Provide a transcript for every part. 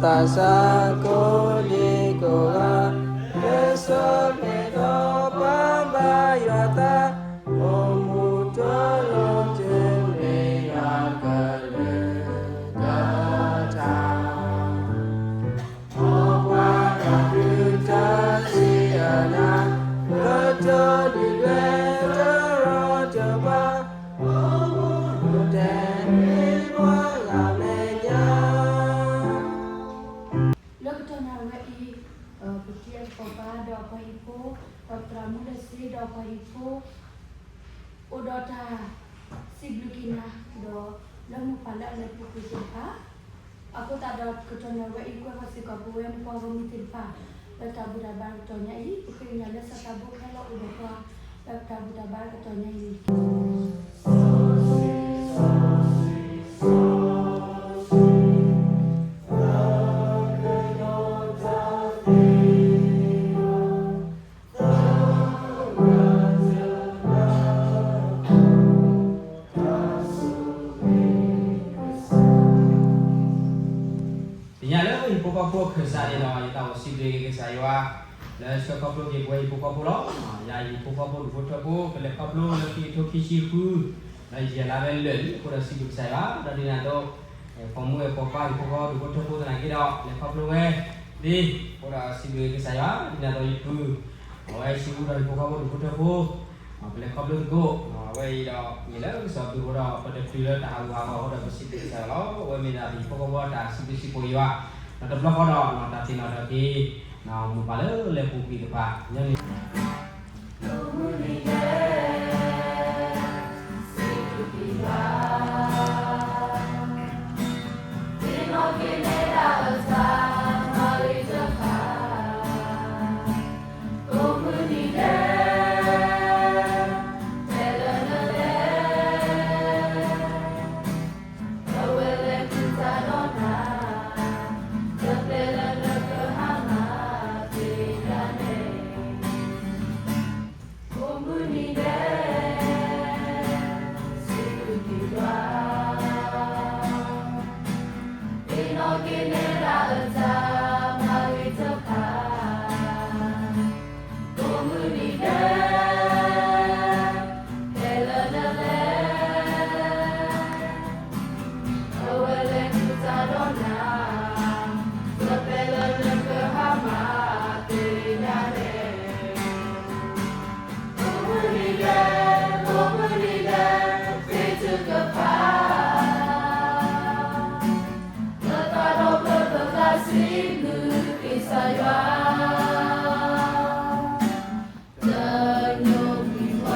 သးစၢ်ကိးဒံကိးဂၤ, လၢစီၤပ့းတရူးပှၤဘါယွၤသး, အိၣ်မူတၢ်လီၤတမ့ၢ်ယွၤကလုၢ်ကထါ, အိၣ်ပှၤတၢ်ဖုတၢ်စံးအနၢ်, ကတိၤဒုၣ်ဒွဲၣ်တရီတပါ, အိၣ်မူတၢ်မ့ၢ်ပှၤဂၤမဲာ်ညါ လၢကတီၢ်နၣ်ရံၣ်ဝဲအံၤ, ပတံၤအပှၤပၢ်ဒီးပှၤဟံၣ်ဖိ, ဒီးသရၣ်မုၣ်လၢစ့ဒီးပှၤဟံၣ်ဖိ, အိၣ်ဒီးတၢ်စံးဘျုးက့ၤနၤ, ဒီးလၢမိၢ်ပၢ်လၢအလဲၤပူၤကွံာ်သ့ၣ်တဖၣ်, အဃိသတးဒီးကတီၢ်နၣ်ရံၣ်ဝဲအံၤ ကွဲးဃီၤစ့ၢ်ကီးပဝဲမုၢ်ပှၢ်ဂီၢ်မုၢ်သ့ၣ်တဖၣ်, လၢတၢ်ဘူၣ်တၢ်ဘါကတီၢ်ညါအံၤ, ပဃ့ကညးလၢစီၤသးဘိခဲလၢာ်အိၣ်ဒီးပှၤ, လၢတၢ်ဘူၣ်တၢ်ဘါကတီၢ်ညါအံၤ သ့ၣ်ညါလၢဟံၣ်ဖိဃီဖိအခၢၣ်စးန့ၣ်ဒီး ယသးအိၣ်စံးဘျုးက့ၤကစၢ်ယွၤ, လၢဆှၢခီဖျိက့ၤပဝဲဟံၣ်ဖိဃီဖိလီၤ. ယၤဟံၣ်ဖိဃီဖိဒူၣ်ဖိထၢဖိ ကလဲၤခီဖျိလၢခံကထိခံဆံဃု, ဒီးယဲၢ်လါဝဲလၢာ်လံအဃိဒီးစံးဘျုးကစၢ်ယွၤ, ဒီးဒ်န့ၣ်အသိး ပိာ်မုၣ်အပှၤပၢ်ဟံၣ်ဖိဃီဖိဒူၣ်ဖိထၢဖိသနာ်က့ဒီး လဲၤခီဖျိဝဲသ့, အဃိဒီးစံးဘျုးကစၢ်ယွၤ, ဒ်န့ၣ်အသိးယပုၢ် အဝဲစံးဝဲဒီးဟံၣ်ဖိဃီဖိဒူၣ်ဖိထၢဖိ ပလဲၤခီဖျိသကိး, အဝဲအံၤဒီး မ့ၢ်လၢကစၢ်ဘျုးအဃိဒီး ပတချုးလၢတၢ်ဟးဂူာ်ဟးဂီၤအဃိဒီး ပစံးဘျုးကစၢ်ယွၤလီၤ. အဝဲမ့ၢ်ဒၣ်ပဟံၣ်ဖိဃီဖိအတၢ်စံးဘျုးစံးဖှိၣ်ယွၤ, ဒီးတဘျီဃီဒီး တၢ်သ့ၣ်နီၣ်ထီၣ်က့ၤ မိၢ်ပၢ်လၢလဲၤပူၤကွံာ်တဖၣ် ညီ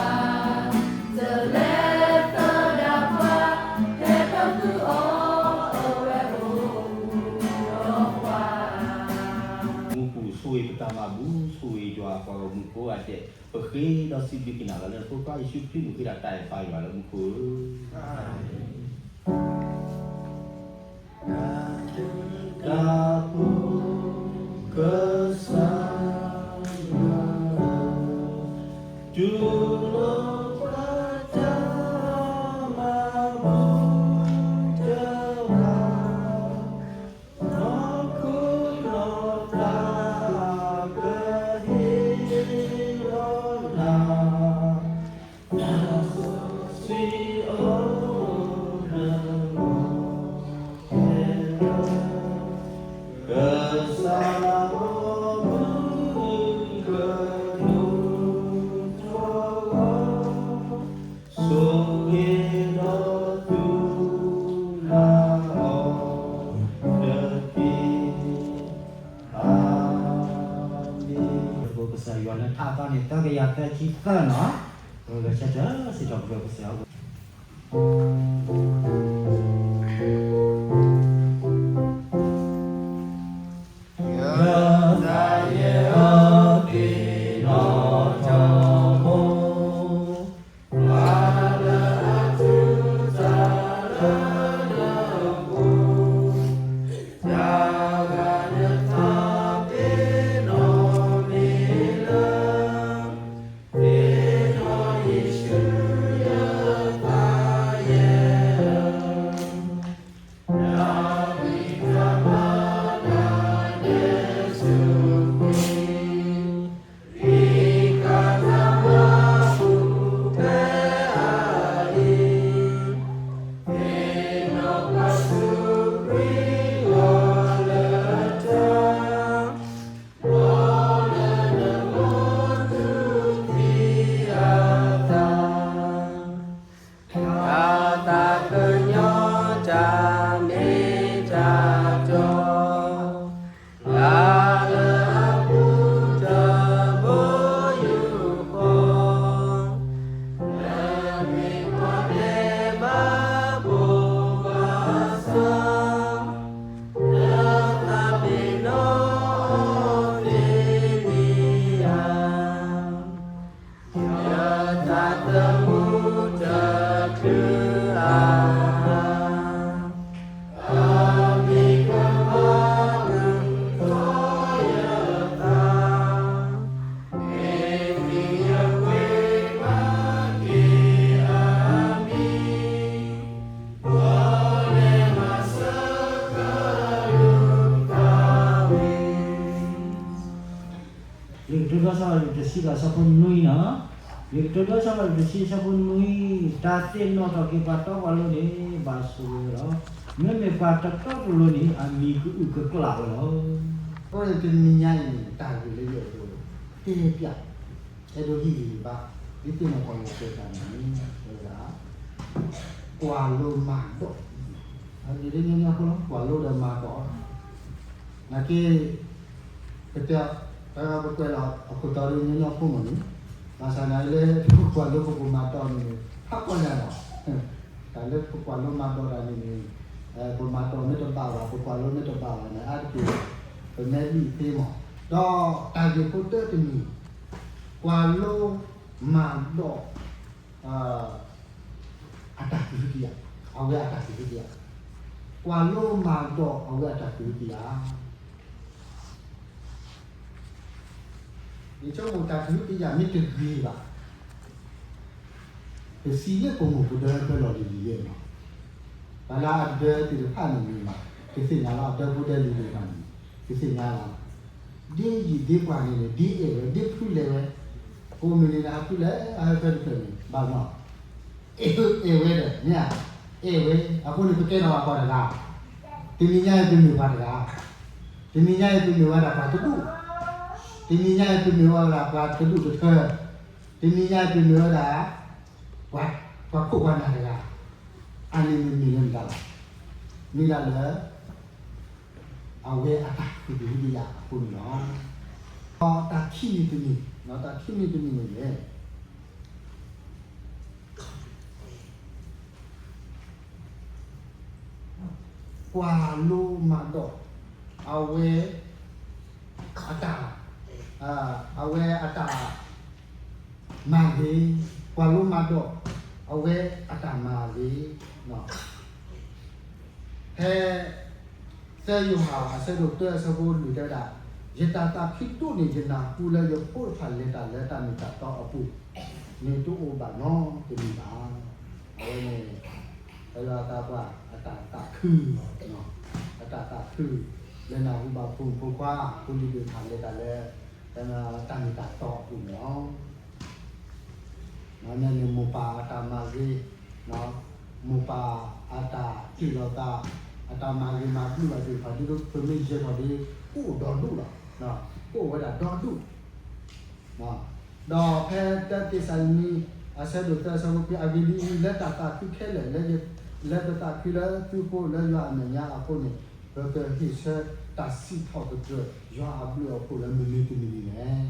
နုၢ် မူခိၣ်ဆိၣ်ဂ့ၤပတၢ်မၤဘူၣ် ဆိၣ်ဂ့ၤယွၤပှၤဂီၢ်မုၢ်ဖိအဒဲး, ပဃ့ဒီးစံးဘျုးက့ၤနၤလီၤ လၢနဖိခွါယ့ၣ်ၡူးခရံာ်မံၤဃ့ဒီးတၢ်အဲၣ်ပၢ်ယွၤလၢမူခိၣ်ဧၢ. တၢ်ဖိကစၢ်ယွၤဧၢ, တူၢ်လိာ်ပှၤတၢ်မၤဘူၣ်တဂၤ, နီၢ်ခိနီၢ်သးကဟ့ၣ်လီၤနၤ, တၢ်စီဆှံအိၣ်လၢနဂီၢ်ခဲလၢာ်, ကစၢ်အီၤမုၢ်ကဒိၣ်ထီၣ်ဂီၤ, ဆိၣ်ဂ့ၤဒီးသူၣ်လၢ်အီၤတက့ၢ်. အၤမ့ၣ်. ပကစၢ်ယွၤလၢထါသီန့ၣ် သၢကယၤသၢဆံသၢနီၤ, ပဂဲၤဆၢထၢၣ်စံးထီၣ်ပတြၢၤကစၢ်ယွၤ ယသးယဲၢ်အီၤသ့ၣ်နီၣ်ထီၣ်မိၢ်, ပှၤလၢအတူၢ်တၢ်လၢနပူၤ, တၢ်ဂၤနသးသ့ၣ်နီၣ်မ့ၢ်လၢ သ့ၣ်နီၣ်ယ့ၣ်ၡူးယသးယဲၢ် လံာ်ကတိၤဒိ အဆၢဒိၣ်တဆံ အဆၢဖိနွံနီၤ, လံာ်ကတိၤဒိ အဆၢဒိၣ်တဆံ အဆၢဖိနွံ, တၢ်သ့ၣ်နီၣ်ထီၣ်က့ၤပှၤတီပှၤလိၤန့ၣ် ဘၣ်ဆိၣ်ဂ့ၤဝဲလီၤ. မ့မ့ၢ်ပှၤတတီတလိၤန့ၣ် အမံၤကအုၣ်ကကျၣ်ဝဲလီၤ. အဃိန့ၣ်တနံၤညါအံၤန့ၣ် တၢ်ဂ့ၢ်လၢယအဲၣ်ဒိးတဲပျး အဲၣ်ဒိးဟ့ၣ်ဂံၢ်ဟ့ၣ်ဘါ ဒ်သ့ၣ်နီၣ်ထီၣ်လၢပှၤတဂၤန့ၣ် ဝဲဒၣ် ကွၢ်လိမၤဒိး, အဂ့ၢ်ဒ်ညီညီဖိလီၤ ကွၢ်လိဒီးမၤဒိး, နာ်က့ ပတဲ ပကွဲးလီၤအခိၣ်တီဒီးညီညီဖိမ့ၢ်န့ၣ်, ဘၣ်ဆၣ်နာ်က့လၢ ပကွၢ်လိပကမၤဒိးန့ၣ်န့ၣ် ဖးကွၢ်ညါဒီး တၢ်လၢပကွၢ်လိမၤဒိးတၢ်န့ၣ်န့ၣ် ပမၤဒိးမ့ၢ်တဘၣ်ဘၣ် ပကွၢ်လိမ့ၢ်တဘၣ်ဘၣ်န့ၣ် အါတက့ၢ် ပမဲဘံၣ်သ့မး, ဒီးတၢ်ဂ့ၢ်ဖိတၢတမံၤ, ကွၢ်လိမၤဒိး အတၢ်ကဟုကယာ်, အဝဲအတၢ်ကဟုကယာ်, ကွၢ်လိမၤဒိးအဝဲအတၢ်ကဟုကယာ်, ယဆိကမိၣ်တၢ်ကဟုကယာ်မ့ၢ်တဂ့ၤဘၣ် ပစံးလၢပမိၢ်ပဒၢဖဲလီၤလံၤလံၤလံၤလီၤ, ပှၤလၢအဒၢသ့ၣ်တဖၣ်န့ၣ်န့ၣ် ကသ့ၣ်ညါလီၤ အဒၢဖိဒၢလံၤသ့ၣ်တဖၣ်န့ၣ် ကသ့ၣ်ညါလီၤ, ဒ်ယံာ်ဒ့ပှၤန့ၣ်န့ၣ် ဒ်အဲၣ်ဝဲ ဒ်ဖုလဲၤဝဲ, ကိးမုၢ်နံၤန့ၣ် အဖုလဲၤ အဟဲဖဲတဖျၢၣ်န့ၣ် ဘၣ်နီၤ အဲၣ်ဝဲဒီး မ့ၢ်ဧါ, အဲၣ်ဝဲ, အဃိန့ၣ် ပကဲထီၣ်ဘၣ်ပှၤတဂၤ, တနံၤညါအံၤပမ့ၢ်ပှၤတဂၤ, တနံၤညါအံၤပမ့ၢ်ဝဲဒၣ်ပှၤတဒူၣ်, တနံၤညါအံၤပမ့ၢ်ဝဲဒၣ်ပှၤတဒူၣ်တထၢ, တနံၤညါအံၤပမ့ၢ်ဝဲဒၣ် ပှၤခိၣ်ပှၤနၢ်တဂၤ, အန့ၣ်မ့ၢ်မ့ၢ်လၢမတၤလဲၣ်, မ့ၢ်ဒၣ်လၢ အဝဲအတၢ်ကဟုကယာ်အဃိန့ၣ်လီၤ. ဒီးတၢ်ခံမံၤတမံၤ, တၢ်ခံမံၤတမံၤန့ၣ်န့ၣ် ကွၢ်လိမၤဒိး အဝဲ အတၢ် အဝဲအတၢ် မၤဂ့ၤ, ကွၢ်လိမၤဒိး အဝဲအတၢ်မၤဂ့ၤ, ဖဲ သၢယိၤဟၣ်အဆၢဒိၣ်တၢအဆၢဖိလွံၢ်တဲဝဲဒၣ်, ယတၢ်သးခုဒိၣ်န့ၢ်ယနၢ်ဟူလၢယဖိတဖၣ်လဲၤတၢ်လၢတၢ်မ့ၢ်တၢ်တီအပူၤန့ၣ် တအိၣ်ဘၣ်နီတမံၤဘၣ်. အဝဲန့ၣ် ပယွၤသးပှၢ်အတၢ်သးခု အတၢ်သးခု လၢနၢ်ဟူဘၣ်ဖိမုၣ်ဖိခွါ ဖိလံၤသ့ၣ်တဖၣ်လဲၤတၢ်လၢ တၢ်မ့ၢ်တၢ်တီအပူၤန့ၣ်လီၤ. မ့ၢ်န့ၣ်မိၢ်ပၢ်အတၢ်မၤဂ့ၤ, မိၢ်ပၢ်အတၢ်တ့ၢ်လီၤသး, အတၢ်မၤဂ့ၤမၤဘျုးဘၣ်သ့ၣ်တဖၣ် ဒ်သိးပမ့ၢ်ယဲၤထီၣ်ဒီး ကအိၣ်ဒီဒူၣ်လီၤ. ကအိၣ်ဝဲဒၣ်ဒီဒူၣ် ဒီးဖဲတၢသ့းစၤလနံ အဆၢဒိၣ်သၢအဆၢဖိခွံ အဂ့ၢ်ဒ်အံၤ, လၢတၢ်သးခုခဲလၢာ် လၢပသးခုလၢသုဖိလၢယွၤအမဲာ်ညါအဃိန့ၣ်, ပကဟ့ၣ်ဆၢတၢ်စံးထီၣ်ပတြၢၤယွၤအဘျုးအဖှိၣ်လၢမနုၤတမံၤန့ၣ်လဲၣ်.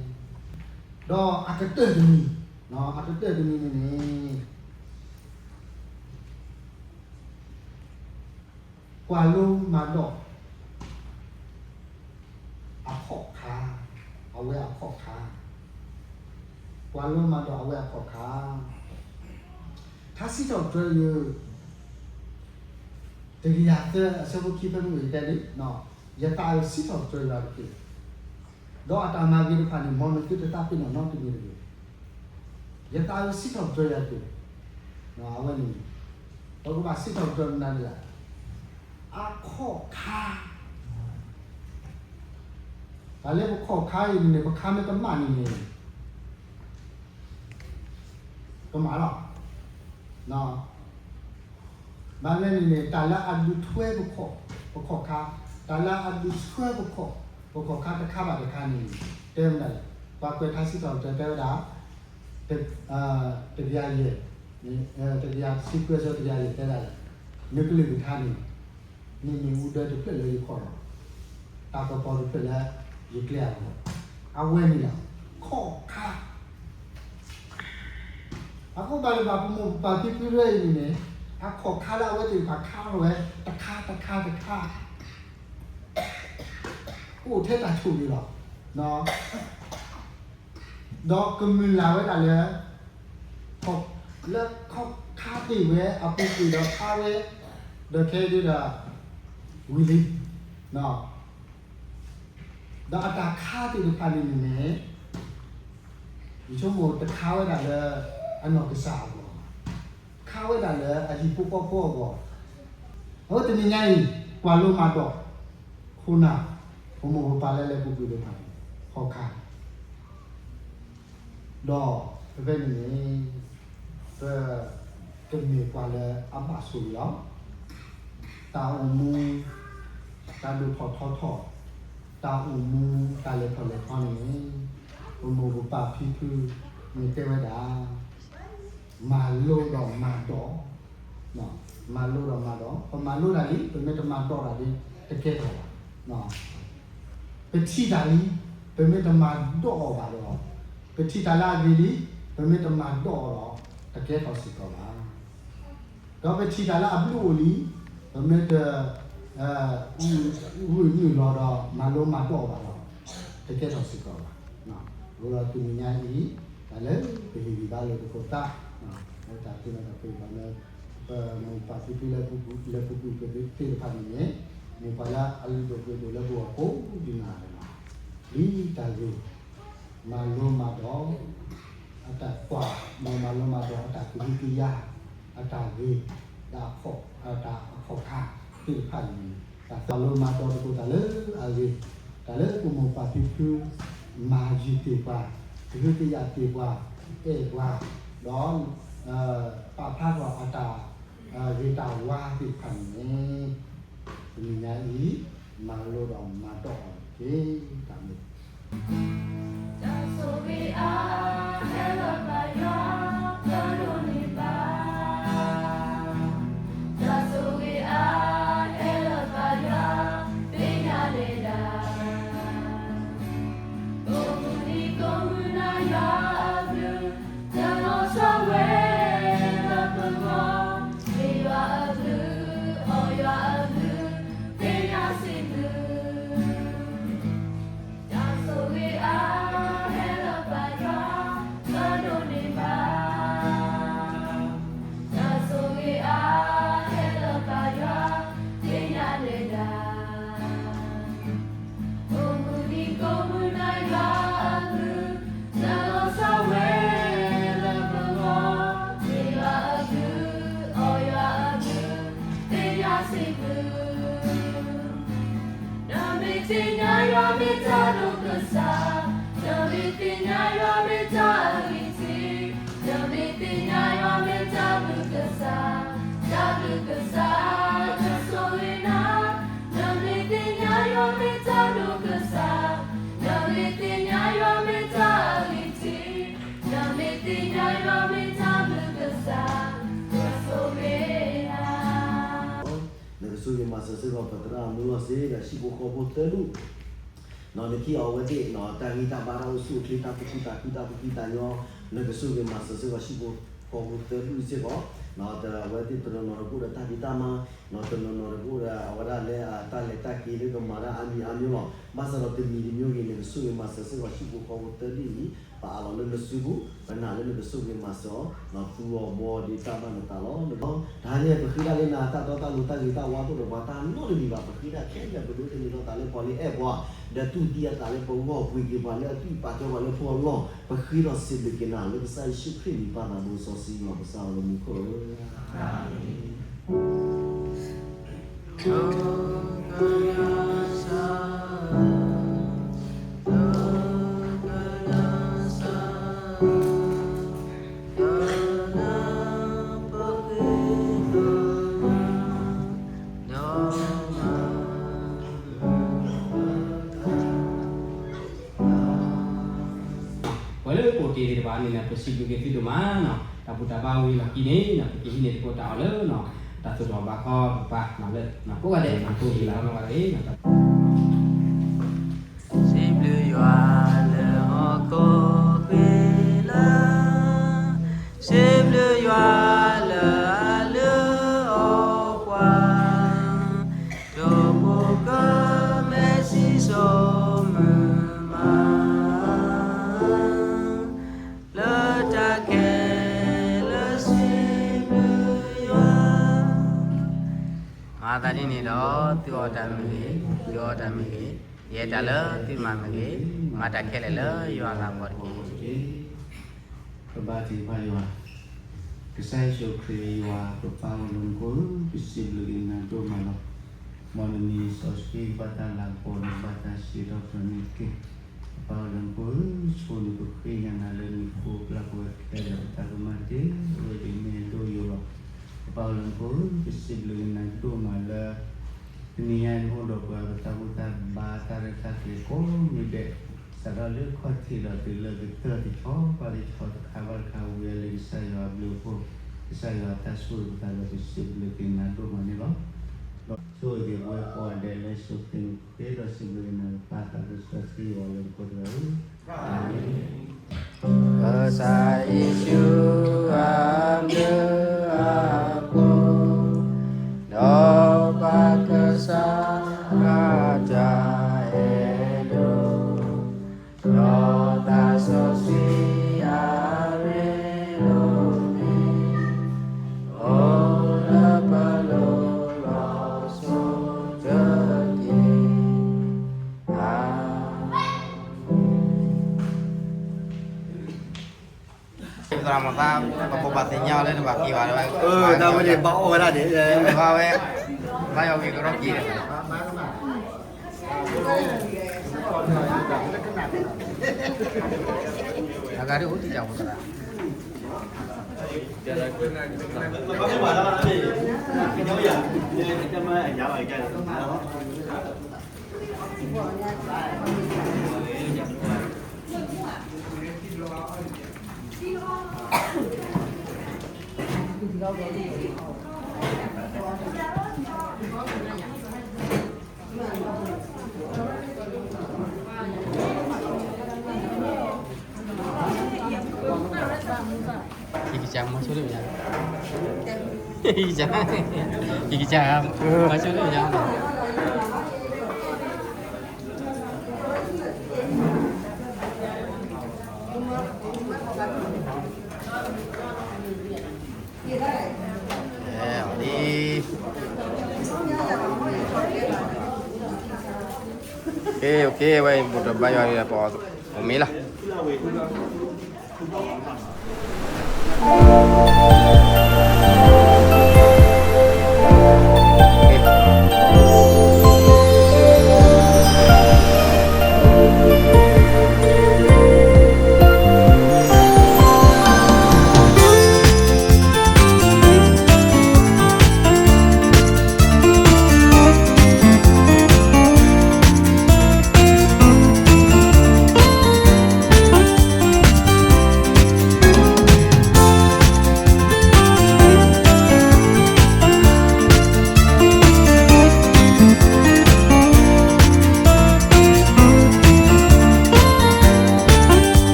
ဒီးအကတၢၢ်တမံၤ, အကတၢၢ်တမံၤန့ၣ်န့ၣ် ကွၢ်လိမၤဒိး အခီၣ်ခါ, အဝဲအခီၣ်ခါ, ကွၢ်လိမၤဒိးအဝဲအခီၣ်ခါ, ထါစံးထီၣ်ပတြၢၤယိၤ တကယၤသၢအဆၢဖိခံဖဲမုၢ်ဂ့ၤတဲန့ၣ်, ယသးဧၢ စံးထီၣ်ပတြၢၤယွၤတက့ၢ်. ဒီးအတၢ်မၤဂ့ၤတဖၣ်န့ၣ် မ်နသုတသးပ့ၤနီၣ်နီတမံၤတဂ့ၤ. ယသးဧၢ စံးထီၣ်ပတြၢၤယွၤတက့ၢ်. အဝဲန့ၣ် ပကဘၣ်စံးထီၣ်ပတြၢၤမနုၤလဲၣ်, အခီၣ်ခါ, တၢ်လၢပခီၣ်ခါအံၤန့ၣ် ပခါမ့ၢ်တမၣ်န့ၣ်န့ၣ် ကမၣ်လီၤ. ဘၣ်မနုၤန့ၣ်န့ၣ် တၢ်လၢအဒုးထွဲပခီၣ်, ပခီၣ်ခါ, တၢ်လၢအဒုးထွဲပခီၣ်, ပခီၣ်ခါတခါဘၣ်တခါန့ၣ် တဲမနုၤလဲၣ်, ပှၤကွဲးထါစံးထီၣ်ပတြၢၤတဲဝဲဒၣ် တကယၤယဲၢ်, တကယၤတဆံခွံအဆၢတကယၤယဲၢ်တဲဒၣ်လဲၣ်, နကလုၢ်ကထါန့ၣ် မ့ၢ်မ့ၣ်အူဒၢတဖျၢၣ်လၢယခီၣ်လီၤ, တၢ်ကပီၤတဖျၢၣ်လၢယကျဲအဂီၢ်, အဝဲန့ၣ်လီၤ, ခီၣ်ခါ. အဃိဘၣ်တဘၣ် ပမိၢ်ပပၢ်ဖံဖုရဲအံၤန့ၣ်န့ၣ် အခီၣ်ခါလၢအဝဲသ့ၣ်တဖၣ်ခါထီၣ်ဝဲ တခါတခါတခါ အိၣ်ထဲတၢ်ဆိၣ်ဂ့ၤလီၤ. ဒီးကမုၢ်လၢ်ဝဲဒၣ်လၢ ခီၣ် လၢခီခါတ့ၢ်ဝဲအပူၤကွံာ်ဒီးခါဝဲ, ဒီးခဲအံၤဒုဒီး ဝံၤလံ, ဒီးအတၢ်ခါသ့ၣ်တဖၣ်န့ၣ်န့ၣ်န့ၣ် ယဆိကမိၣ်တခါဝဲဒၣ်လၢအနီၢ်ကစၢ်အဂီၢ်, ခါဝဲဒၣ်လၢအဟံၣ်ဖိဃီဖိအဂီၢ်, အဝဲတနံၤညါအံၤ ကွၢ်လိမၤဒိး ခိၣ်နၢ် ပမိၢ်ပပၢ်လၢလဲၤပူၤကွံာ်သ့ၣ်တဖၣ်န့ၣ် ခီခါ ဒီးဖဲဖဲန့ၣ်န့ၣ် ပကမ့ၢ်ပှၤလၢအဘၣ်ဆိၣ်ဂ့ၤအီၤ, တၢ်အိၣ်မူ တၢ်ဒိၣ်ထီၣ်ထီထီၣ်, တၢ်အိၣ်မူ တၢ်လဲၤထီၣ်လဲၤထီန့ၣ် ပမိၢ်ပပၢ်ဖံဖုန့ၣ်တဲဝဲဒၣ် မၤလိဒီးမၤဒိး, မၤလိဒီးမၤဒိး, ပမၤလိတၢ်လံ ပမ့ၢ်တမၤဒိးတၢ်လံ တကဲထီၣ်ဘၣ်. ပထံၣ်တၢ်လံ ပမ့ၢ်တမၤဒိးအီၤဘၣ်ဒီး, ပထံၣ်တၢ်လၢအဂ့ၤလံ ပမ့ၢ်တမၤဒိးအီၤဒီး တကဲထီၣ်စ့ၢ်ကီးဘၣ်. ဒီးပထံၣ်တၢ်လၢအဘျုးအိၣ်လံ ပမ့ၢ်တ ဂုာ်နုာ်လီၤဒီး မၤလိမၤဒိးအီၤဘၣ်ဒီး တကဲထီၣ်စ့ၢ်ကီးဘၣ်. အဃိဒီးတနံၤညါအံၤ တၢ်လၢပဟ့ၣ်ဂံၢ်ဘါလိာ်သကိးသး လၢတၢ်သ့ၣ်နီၣ်ထီၣ်က့ၤပှၤလၢ ပမိၢ်ပၢ်ဖံဖုလၢ လဲၤပူၤကွံာ်သ့ၣ်တဖၣ်န့ၣ်န့ၣ် မ့ၢ်ပှၤလၢအလုၢ်ဒိၣ်ပှ့ၤဒိၣ်လၢပဂီၢ်ကိးဒံးနီၢ်ဂၤဒဲးလီၤ. လံတၢ်ဂ့ၤ မၤလိမၤဒိး အတၢ်ကွၢ် ဒီးမၤလိမၤဒိးအတၢ်ကဟုကယာ် အတၢ်ဂ့ၤ ဒီးအတၢ်အခီၣ်ခါသ့ၣ်တဖၣ်န့ၣ် တၢ်သးလိမၤဒိးသကိးတၢ်လၢအဂ့ၤ တၢ်လၢပမိၢ်ပၢ်ဖံဖု မၤယုၤတ့ၢ်ပှၤ ကဟုကယာ်တ့ၢ်ပှၤ အဲၣ်ပှၤ ဒီး ပာ်ဖျါထီၣ်အတၢ် ဂ့ၤတၢ်ဝါသ့ၣ်တဖၣ်န့ၣ် တနံၤညါအံၤ မၤလိဒီးမၤဒိးအီၤတက့ၢ်. တၢ်မ့ၢ် တၢ်ဆိၣ်ဂ့ၤအါ ဟဲလီၤဘၣ်ယွၤ တဒိးန့ၢ်ဘၣ် တၢ်ဆိၣ်ဂ့ၤအါ ဟဲလီၤဘၣ်ယွၤ သ့ၣ်ညါလဲၤဒၣ် အိၣ်မုၢ်နံၤကိးမုၢ်နၤယွၤအဘျုး တလီၤဆီဝဲလၢပဂီၢ် မ့ၢ်ယွၤအဘျုး အီၣ်ယွၤအဘျုး သ့ၣ်ညါစံးဘျုး တၢ်ဆိၣ်ဂ့ၤအါ ဟဲလီၤဘၣ်ယွၤ တဒိးန့ၢ်ဘၣ် တၢ်ဆိၣ်ဂ့ၤအါ ဟဲလီၤဘၣ်ယွၤ သ့ၣ်ညါလဲၤဒၣ် အိၣ်မုၢ်နံၤကိးမုၢ်နၤယွၤအဘျုး တလီၤဆီဝဲလၢပဂီၢ် မ့ၢ်ယွၤအဘျုး အီၣ်ယွၤအဘျုး သ့ၣ်ညါစံးဘျုး နမ့ၢ်သ့ၣ်ညါယွၤမ့ၢ်တၢ်ဒိၣ်ကစၢ်, နမ့ၢ်သ့ၣ်ညါယွၤမ့ၢ်တၢ်အဂံၢ်ထံး, နမ့ၢ်သ့ၣ်ညါယွၤမ့ၢ်တၢ်ဘျုးကစၢ်, တၢ်ဘျုးကစၢ် ကဆိၣ်ဂ့ၤနၤ, နမ့ၢ်သ့ၣ်ညါယွၤမ့ၢ်တၢ်ဒိၣ်ကစၢ်, နမ့ၢ်သ့ၣ်ညါယွၤမ့ၢ်တၢ်အဂံၢ်ထံး, နမ့ၢ်သ့ၣ်ညါယွၤမ့ၢ်တၢ်ဘျုးကစၢ်, ကဆိၣ်ဂ့ၤနၤ နကဆိၣ်ဂ့ၤမၤစၢၤစ့ၢ်ကီးပသရၣ်မုၣ်လီၤစ့ၢ်ဒီးဟံၣ်ဖိဃီဖိသၢဒူၣ်, နခ့ၣ်အီၤဝဲသ့ၣ် တၢ်ဂံၢ်တၢ်ဘါတၢ်အိၣ်ဆူၣ်အိၣ်ချ့တၢ်သူၣ်ခုသးခုတၢ်သူၣ်ဖှံသးညီ, နကဆိၣ်ဂ့ၤမၤစၢၤစ့ၢ်ကီးဟံၣ်ဖိဃီဖိသၢဒူၣ်စ့ၢ်ကီး, အဝဲသ့ၣ်တနီၤနီၤကအိၣ်ဒီးတၢ်ဖံးတၢ်မၤ, တနီၤနီၤကအိၣ်ဒီးအဝဲဒၣ်လၢအတၢ်လဲၤတၢ်က့ၤလၢကမၤတၢ်အါမံၤအါမံၤလီၤ. ဘၣ်ဆၣ်ဒီးတမံၤတမံၤဂ့ၤ နကဆိၣ်ဂ့ၤမၤစၢၤစ့ၢ်ကီးဟံၣ်ဖိဃီဖိသၢဒူၣ်အံၤ ပအးလီၤလၢနစုပူၤ, ပနာ်လၢနကဆိၣ်ဂ့ၤမၤစၢၤအီၤ, သူအီၤဘှီအီၤဒ်တၢ်ဘၣ်နသးလီၤ. တဟါညါပဃ့ဒၣ်လၢနၤတၢ်တီတၢ်လိၤတၢ်ဂ့ၤတၢ်ဝါ တအိၣ်ဒီးပှၤတၢ်နီတမံၤဘၣ်. ပဃ့ဒၣ်ခဲလၢာ် ပဒိးသန့ၤထီၣ်သးလၢပှၤလၢအဲၣ်ပှၤ, ဒီးတူၢ်သံအသးလၢပဂီၢ် ပှ့ၤက့ၤပှၤလၢအသွံၣ်ပာ်ကဲပှၤလၢဖိအလီၢ်, ပဃ့ထီၣ်စံးဘျုးက့ၤနၤလၢကစၢ်ယ့ၣ်ၡူးခရံာ်အမံၤ ပၢ်သးဘိစီဆှံယွၤပစၢ်လၢမူခိၣ်ဧၢ. ပှၤလၢအအိၣ်တ့ၢ်သ့ၣ်တဖၣ်န့ၣ် ပစံးဘျုးက့ၤသုဒိၣ်မးနီၤ, တၢ်ဘူၣ်တၢ်ဘါဝံၤလီၢ်ခံန့ၣ် ပကဟံးန့ၢ်သကိးတၢ်အီၣ်လၢ တၢ်သူၣ်ထီၣ်ဘၣ်ခီပပၤလၢ ကိးဂၤဒဲး ကိးဂၤဒဲး စံးဘျုးယွၤ လၢဟီၣ်ခိၣ်ဃ့လၢ စံးဘျုးယွၤ လၢအလုၢ်အီၣ်ပှၤ ဒိၣ်ဖိကမဲာ်စံစိၤမုၢ်မး လၢတၢ်ခဲလၢာ်ဆူ အသးဒ်န့ၣ်ဒီး သုအီၣ်တၢ်မ့ၢ်ဂ့ၤ, ယအီၣ်တၢ်မ့ၢ်ဂ့ၤ, ယအဲၣ်တၢ်လၢသုမၤမ့ၢ်ဂ့ၤ, မၤတၢ်ခဲလၢာ်လၢယွၤအလၤကပီၤတက့ၢ်. ပဘါထုကဖၣ်ယွၤ, ကစၢ်ယ့ၣ်ၡူးခရံာ်ယွၤ ပပၢ်အိၣ်လၢမူခိၣ်ဧၢ, ပစံးဘျုးက့ၤနၤဒိၣ်မးလီၤ. မ်နမံၤစီဆှံဘၣ်တၢ်လၤကပီၤန့ၣ် ဘၣ်တၢ်စံးထီၣ်ပတြၢၤန့ၣ်တက့ၢ်. ပပၢ်အိၣ်လၢမူခိၣ်ဧၢ, ဆိန့ၣ်ပဃ့ညါနၤလၢနံၤဖိပျၢ်ပဝဲခဲလၢာ် ပတၢ်ကမၣ်တ့ၢ်ဝဲဒ်န့ၣ်အဒိၣ်ယိာ်လီၤ. ပပၢ်အိၣ်လၢမူခိၣ်ဧၢ, ပစံးဘျုးက့ၤနၤဒိၣ်မးလၢ တနံၤညါအံၤနအိၣ်ဒီးပှၤ ပတၢ်ဘူၣ်တၢ်ဘါတၢ်ရဲၣ်တၢ်ကျဲၤကိးမံၤဒဲး, စးထီၣ်လၢခီၣ်ထံးဒီးတုၤလၢကတၢၢ်တဆီဘၣ်တဆီ တခါဘၣ်တခါ ဝံၤအလၢကစၢ်ယွၤအဘျုးအဖှိၣ်, ကစၢ်ယွၤအတၢ်ဆိၣ်ဂ့ၤပသးဒီး ပစံးဘျုးက့ၤနၤဒိၣ်မးန့ၣ်လီၤ. ဒီးဆိၣ်ဂ့ၤက့ၤပဝဲကိးဂၤဒဲးလၢယ့ၣ်ၡူးခရံာ်အမံၤဃ့ဒီးစံးဘျုးက့ၤနၤ ပၢ်သးစီဆှံယွၤလၢမူခိၣ်တဂၤဧၢ, အၤမ့ၣ်. ကစၢ်ယ့ၣ်ၡူးအဘျုးအဖှိၣ်, ဒီးပၢ်ကစၢ်အတၢ်အဲၣ်ဒိး, ဒီးသးစီဆှံအရ့ဒိၣ်မ့ၢ် အိၣ်လၢပလိၤလီၤစိၤတက့ၢ်. အၤမ့ၣ်. သရၣ်မုၣ်သး ပဘိးဘၣ်သ့ၣ်ညါအီၤလၢတဘၣ်က့ၤဘၣ်လၢၤဘၣ်, တၢ်ဝဲန့ၣ်ဘၣ်အီၣ်ဝဲဒၣ်န့ၣ်, ဘၣ်ဝဲ, ဘၣ်ယီၤဂ့ၤကရီက့ၤဒီး, အဂၤဒ်အိၣ်တံၢ်တၢ်ဝဲသရၣ် ယကစၢ်မၤဆိလၢယၤ, ယကစၢ်, ယကစၢ်မၤဆိလၢယၤ. ဝဲဘူးတဘါယွၤဒီး ပအိၣ်မ့ၤလီၤ.